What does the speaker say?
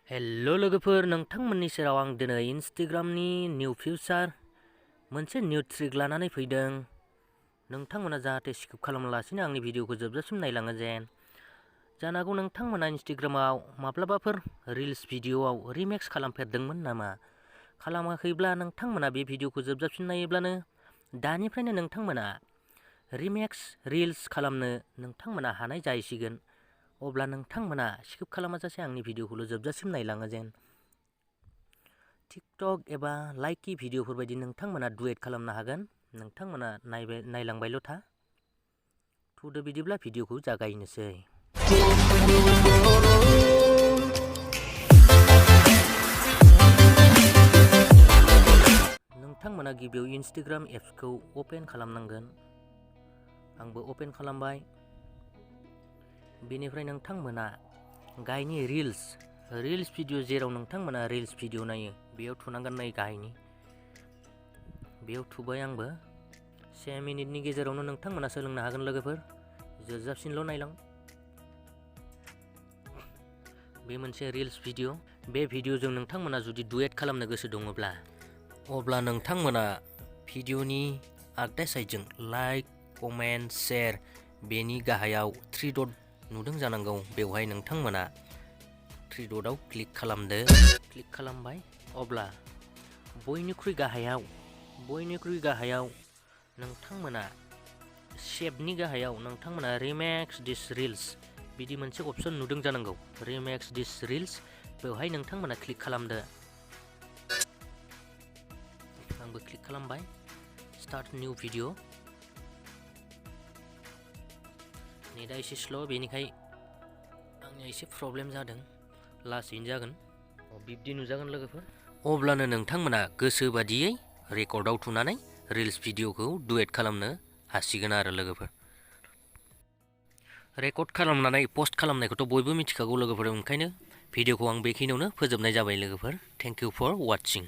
Hello लोगोफोर नोंथांमोननि सेराव आं दिनै इंस्टाग्रामनि निउ फिउचार मोनसे निउ ट्रिक लानानै फैदों। नोंथांमोना जाहाथे स्किप खालामालासिनो आंनि भिडिअखौ जोबजासिम नायलाङो जेन। जानो हागौ नोंथांमोना इंस्टाग्रामाव माब्लाबाफोर रिल्स भिडिअआव रिमेक्स खालामफेरदोंमोन नामा? खालामाखैब्ला नोंथांमोना बे भिडिअखौ जोबजासिम नायोब्लानो दानिफ्रायनो नोंथांमोना रिमेक्स रिल्स खालामनो नोंथांमोना हानाय जाहैसिगोन। अब्ला नोंथांमोना स्किप खालामाजासे आंनि भिडिअखौल' जोबजासिम नायलाङो जेन। टिकटक एबा लाइकि भिडिअफोर बायदि नोंथांमोना डुएट खालामनो हागोन। नोंथांमोना नायलांबायल' था। थुदो बिदिब्ला भिडिअखौ जागायनोसै। नोंथांमोना गिबियाव इंस्टाग्राम एप्सखौ अपेन खालामनांगोन। आंबो अपेन खालामबाय। बेनिफ्राय नोंथांमोना गाहायनि रिल्स भिडिअ जेराव नोंथांमोना रिल्स भिडिअ नायो बेयाव थुनांगोन। नै गाहायनि बेयाव थुबाय आंबो। 1 मिनिटनि गेजेरावनो नोंथांमोना सोलोंनो हागोन लोगोफोर। जोबजासिमल' नायलां। बे मोनसे रिल्स भिडिअ। बे भिडिअजों नोंथांमोना जुदि डुएट खालामनो गोसो दङब्ला अब्ला नोंथांमोना भिडिअनि आगदा साइडजों लाइक कमेन्ट शेयार बेनि गाहायाव 3 डट नुदों जानांगौ। बेवहाय नोंथांमोना 3 डटआव क्लिक खालामदो। क्लिक खालामबाय। अब्ला बयनिख्रुइ गाहायाव नोंथांमोना सेभनि गाहायाव नोंथांमोना रिमेक्स दिस रिल्स बिदि मोनसे अपसन नुदों जानांगौ। रिमेक्स दिस रिल्स बेवहाय नोंथांमोना क्लिक खालामदो। आंबो क्लिक खालामबाय। Start new video. नेटआ एसे स्ल' बेनिखाय आंनिया एसे प्रब्लेम जादों। लासैनो जागोन। बिब्दि नुजागोन लोगोफोर। अब्लानो नोंथांमोना गोसो बादियै रेकर्डआव थुनानै रिल्स भिडिअखौ डुएट खालामनो हासिगोन आरो लोगोफोर। रेकर्ड खालामनानै पस्ट खालामनायखौथ' बयबो मिथिखागौ लोगोफोर। ओंखायनो भिडिअखौ आं बेखिनियावनो फोजोबनाय जाबाय लोगोफोर। Thank you for वाचिं।